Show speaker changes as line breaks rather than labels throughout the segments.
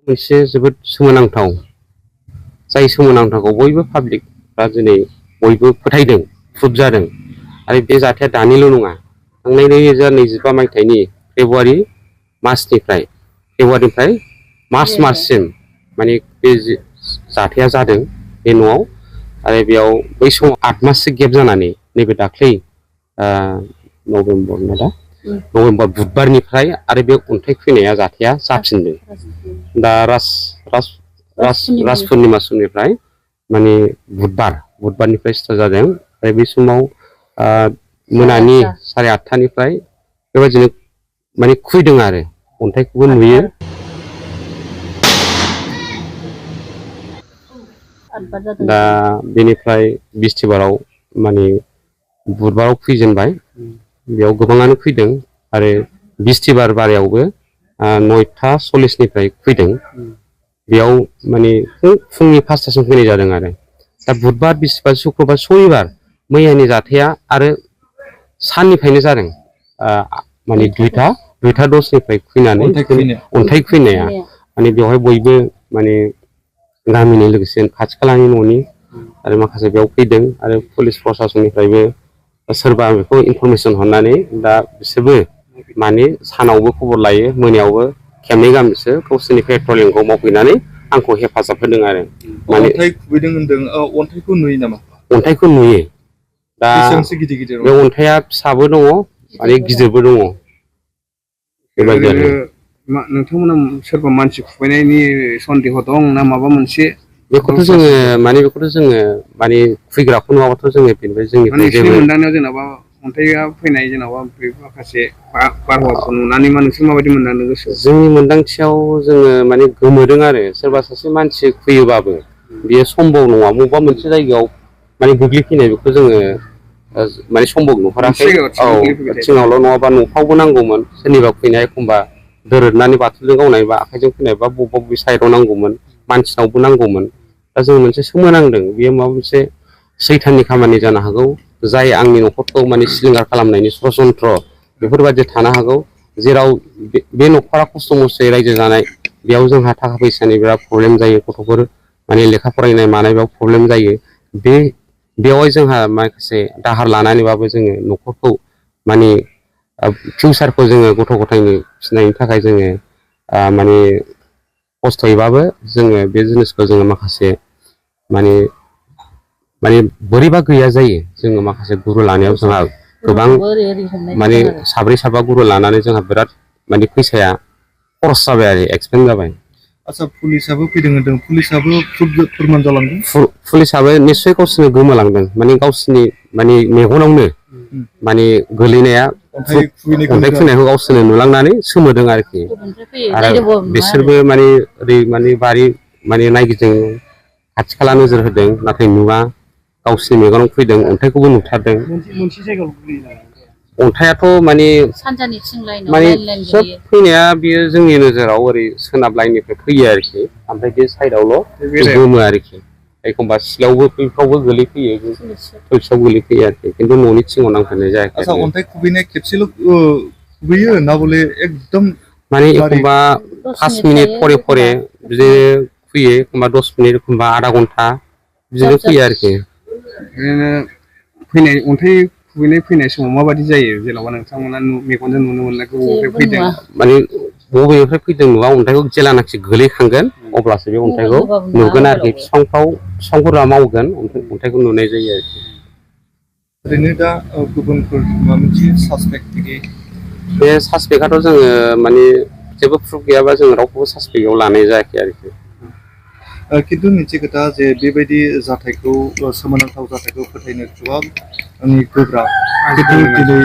मोनसे जोबोद सोमोनांथाव जाय सोमोनांथावखौ बयबो पाब्लिकफ्रा दिनै बयबो फोथायदों प्रुफ जादों आरो बे जाथाया दानिल' नङा थांनाय 2025 मायथाइनि फेब्रुवारि मार्चनिफ्राय मार्चसिम माने बे जाथाया जादों बे न'आव आरो बेयाव बै समाव 8 माससो गेप जानानै नैबे दाख्लै नभेम्बर बुधबारनिफ्राय आरो बे अन्थाइ खुबैनाया जाथाया जाफिनदों दा राज पुर्निमा समनिफ्राय माने बुधबारनिफ्राय स्टार्ट जादों आरो बे समाव मोनानि 8:30निफ्राय बेबायदिनो माने खुबैदों आरो अन्थाइखौबो नुयो दा बेनिफ्राय बिस्थिबाराव माने बुधबाराव फैजेनबाय बेयाव गोबाङानो फैदों आरो बिस्थिबार बारायावबो 9:40निफ्राय फैदों बेयाव माने फुंनि 5टासिम फैनाय जादों आरो दा बुधबार बिस्थिबार शुक्रबार सनिबार मैयानि जाथाया आरो साननिफ्रायनो जादों माने 2:10निफ्राय फैनानै अन्थाइ खुबैनाया माने बेवहाय बयबो माने गामिनि लोगोसे खाथि खालानि न'नि आरो माखासे बेयाव फैदों आरो पुलिस प्रशासननिफ्रायबो सोरबा बेखौ इनफरमेसन हरनानै दा बिसोरबो माने सानावबो खबर लायो मोनायावबो खेबनै गाहामसो गावसोरनि पेट्रलिंखौ मावफैनानै आंखौ हेफाजाब होदों आरो माने अन्थाइ खुबैदों होनदों अन्थाइखौ नुयो नामा अन्थाइखौ नुयो दा बे अन्थाइया फिसाबो दङ माने गिदिरबो दङ बेबायदि आरो
नोंथांमोना सोरबा मानसि खुबैनायनि सन्देह दं ना माबा मोनसे
बेखौथ' जोङो माने खुबैग्राखौ नुवाबाथ' जोङो बेनिफ्राय जोंनिफ्राय जेबो
मोनदांनायाव जेनेबा अन्थाइया फैनाय जेनेबा माखासे बारहावाखौ नुनानै नोंसोर माबायदि मोनदांनो गोसो
जोंनि मोनदांथियाव जोङो माने गोमोदों आरो सोरबा सासे मानसि फैयोबाबो बेयो सम्भब नङा बबेबा मोनसे जायगायाव माने गोग्लैफैनाय बेखौ जोङो माने सम्भब नुहराखै सिङावल' नङाबा न'फ्रावबो नांगौमोन सोरनिबा फैनाय एखमबा दोरोदनानै बाथुलजों गावनाय बा आखाइजों फैनाय बा बबेबा साइडआव नांगौमोन मानसिनावबो नांगौमोन दा जों मोनसे सोमोनांदों बेयो माबा मोनसे सैताननि खामानि जानो हागौ जाय आंनि न'खरखौ माने सिलिंखार खालामनायनि षड़यन्त्र बेफोरबायदि थानो हागौ जेराव बे न'खरा खस्थ' मस्थ'यै रायजो जानाय बेयाव जोंहा थाखा फैसानि बिराद प्रब्लेम जायो गथ'फोर माने लेखा फरायनाय मानायाव प्रब्लेम जायो बेवहाय जोंहा माखासे दाहार लानानैबाबो जोङो न'खरखौ माने फिउचारखौ जोङो गथ' गथायनि फिसिनायनि थाखाय जोङो माने खस्थ'यैबाबो जोङो बे जिनिसखौ जोङो माखासे माने बोरैबा गैया जायो जोङो माखासे गुरु लानायाव जोंहा गोबां माने साब्रै साबा गुरु लानानै जोंहा बिराद माने फैसाया खरस जाबाय आरो एक्सपेन्स जाबाय
आच्छा पुलिसाबो फैदों होनदों पुलिसाबो फोरमान जालांदों
पुलिसाबो निस्सय गावसोरनो गोमालांदों माने गावसोरनि माने मेगनावनो माने गोलैनाया अन्थाइ खुबैनायखौ गावसोरनो नुलांनानै सोमोदों आरोखि आरो बिसोरबो माने ओरै माने बारि माने नायगिदिं खाथि खाला नोजोर होदों नाथाय नुवा गावसोरनि मेगनाव फैदों अन्थाइखौबो नुथारदों अन्थाइयाथ' माने सोब फैनाया बियो जोंनि नोजोराव ओरै सोनाब लाइननिफ्राय फैयो आरोखि ओमफ्राय बे साइडआवल' गोमो आरोखि एखमबा सिलायावबो बैफ्रावबो गोलैफैयो थुलसियाव गोलैफैयो आरोखि खिन्थु न'नि थिङाव नांफैनाय जायाखै
आच्छा अन्थाइ खुबैनाया खेबसेल' खुबैयो ना बले एकदम
माने एखमबा 5 मिनिट फरे बिदिनो फैयो एखमबा 10 मिनिट एखमबा आधा घन्टा बिदिनो फैयो आरोखि
फैनाय अन्थाइ खुबैनाय फैनाय समाव माबायदि जायो जेनेबा नोंथांमोना मेगनजों नुनो मोननायखौ बबेनिफ्राय फैदों
माने बबेनिफ्राय फैदों नुवा अन्थाइखौ जेलानाखि गोलैखांगोन अब्लासो बे अन्थाइखौ नुगोन आरोखि बिफांफोरा मावगोन अन्थाइखौ नुनाय जायो आरोखि
ओरैनो दा गुबुनफोर माबा मोनसे सासपेक्ट बिदि
बे सासपेक्टआथ' जोङो माने जेबो प्रुफ गैयाबा जों रावखौबो सासपेक्टआव लानाय जायाखै आरोखि
खिन्थु मोनसे खोथा जे बेबायदि जाथायखौ सोमोनांथाव जाथायखौ फोथायनो गोबां गोब्राब खिन्थु दिनै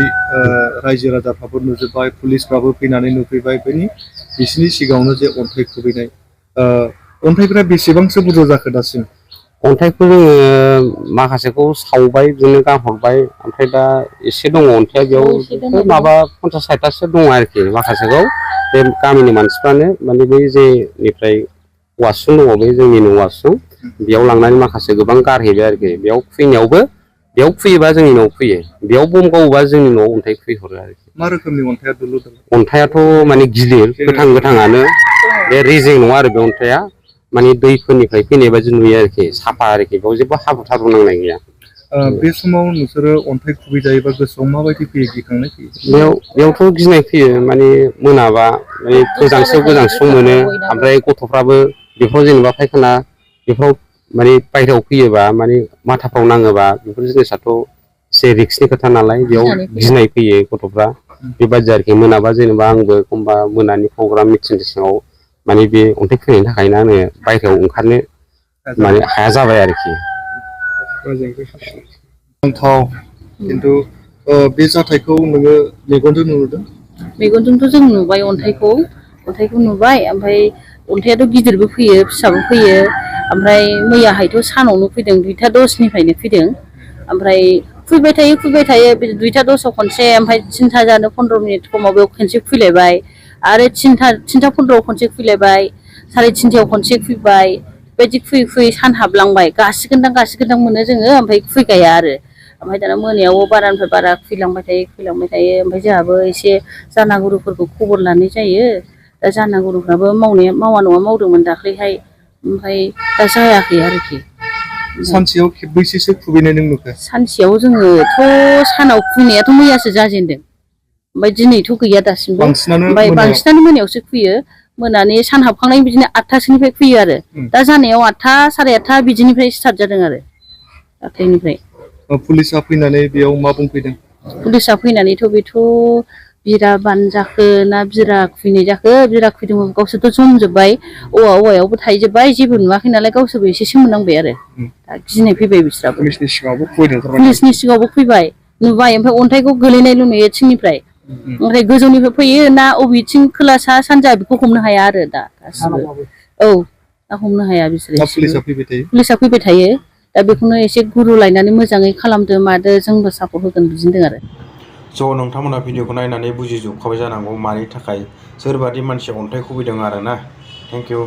रायजो राजाफ्राबो नुजोब्बाय पुलिसफ्राबो फैनानै नुफैबाय बिसिनि सिगाङावनो जे अन्थाइ खुबैनाय अन्थाइफ्रा बेसेबांसो बुरजा जाखो दासिम
अन्थाइखौ जोङो माखासेखौ सावबाय बिदिनो गारहरबाय ओमफ्राय दा एसे दङ अन्थाइया बेयाव माबा 50-60थासो दङ आरोखि माखासेखौ बे गामिनि मानसिफ्रानो माने बै जेनिफ्राय वासरुम दङ बे जोंनिनो वासरुम बेयाव लांनानै माखासे गोबां गारहैबाय आरोखि बेयाव फैयोबा जोंनि न'आव फैयो बेयाव बम गावोबा जोंनि न'आव अन्थाइ खुबैहरो आरोखि
मा रोखोमनि अन्थाइआ दुलुर दुलुर?
अन्थाइआथ' माने गिलिर गोथां गोथाङानो बे रेजें नङा आरो बे अन्थाइआ माने दैफोरनिफ्राय फैनाय बायदि नुयो आरोखि साफा आरोखि बेयाव जेबो हाब्रु थाब्रु नांनाय गैया।
बे समाव नोंसोरो अन्थाइ खुबै जायोबा गोसोआव माबायदि फैयो गिखांनाय फैयो?
बेयावथ' गिनाय फैयो माने मोनाबा माने गोजांस्रिउ मोनो ओमफ्राय गथ'फ्राबो बेफोराव जेनेबा फायखाना बेफोराव माने बायहेरायाव फैयोबा माने माथाफ्राव नाङोबा बेफोर जिनिसाथ' एसे रिक्सनि खोथा नालाय बेयाव गिनाय फैयो गथ'फ्रा बेबायदि आरोखि मोनाबा जेनेबा आंबो एखमबा मोनानि प्रग्राम मिटिं सिङाव माने बे अन्थाइ फैनायनि थाखायनो आङो बायहेरायाव ओंखारनो माने हाया जाबाय आरोखि।
खिन्थु बे जाथायखौ नोङो मेगनजों नुदों?
मेगनजोंथ' जों नुबाय अन्थाइखौ नुबाय ओमफ्राय अन्थाइआथ' गिदिरबो फैयो फिसाबो फैयो ओमफ्राय मैयाहायथ' सानावनो फैदों 2:10निफ्रायनो फैदों ओमफ्राय फैबाय थायो 2:10 खनसे ओमफ्राय 3 जानो 15 मिनिट समाव बेयाव खनसे फैलायबाय आरो 3:15 खनसे फैलायबाय 3:30 खनसे फैबाय बेबायदि फैयै सान हाबलांबाय गासिगोनदां मोनो जोङो ओमफ्राय फैगाया आरो ओमफ्राय दाना मोनायाव बारानिफ्राय बारा फैलांबाय थायो ओमफ्राय जोंहाबो एसे जानागुरुफोरखौ खबर लानाय जायो दा जानागुरुफ्राबो मावा नङा मावदोंमोन दाख्लैहाय ओमफ्राय दा जायाखै आरोखि।
सानसेयाव खेबबैसेसो खुबैनाय नों नुखो? सानसेयाव
जोङोथ' सानाव खुबैनायाथ' मैयासो जाजेनदों ओमफ्राय दिनैथ' गैया दासिमबो ओमफ्राय बांसिनानो मोनायावसो फैयो मोनानि सान हाबखांनायनि बिदिनो 8टासोनिफ्राय फैयो आरो दा जानायाव 8टा 8:30 बिदिनिफ्राय स्टार्ट जादों आरो दाख्लैनिफ्राय।
पुलिसा फैनानै बेयाव मा बुंफैदों?
पुलिसा फैनानैथ' बेथ' बिरा बानजाखो ना बिरा खुबैनाय जाखो बिरा खुबैदोंमोन गावसोरथ' जमजोब्बाय औवायावबो थाहैजोब्बाय जेबो नुवाखै नालाय गावसोरबो एसे सोमोनांबाय आरो दा गिनाय फैबाय बिस्राबो।
पुलिसनि सिगाङावबो फैदों
पुलिसनि सिगाङावबो फैबाय नुबाय ओमफ्राय अन्थाइखौ गोलैनायल' नुयो थिंनिफ्राय ओमफ्राय गोजौनिफ्राय फैयो ना अबेथिं खोला सा सानजा बेखौ हमनो हाया आरो दा गासिबो दा हमनो हाया बिसोरो। पुलिसा फैबाय थायो दा बेखौनो एसे गुरु लायनानै मोजाङै खालामदो मादो जोंबो सापर्ट होगोन बिदिनो आरो।
स' नोंथांमोना भिडिअखौ नायनानै बुजिजोबखाबाय जानांगौ मानि थाखाय सोरबादि मानसिया अन्थाइ खुबैदों आरोना। Thank you.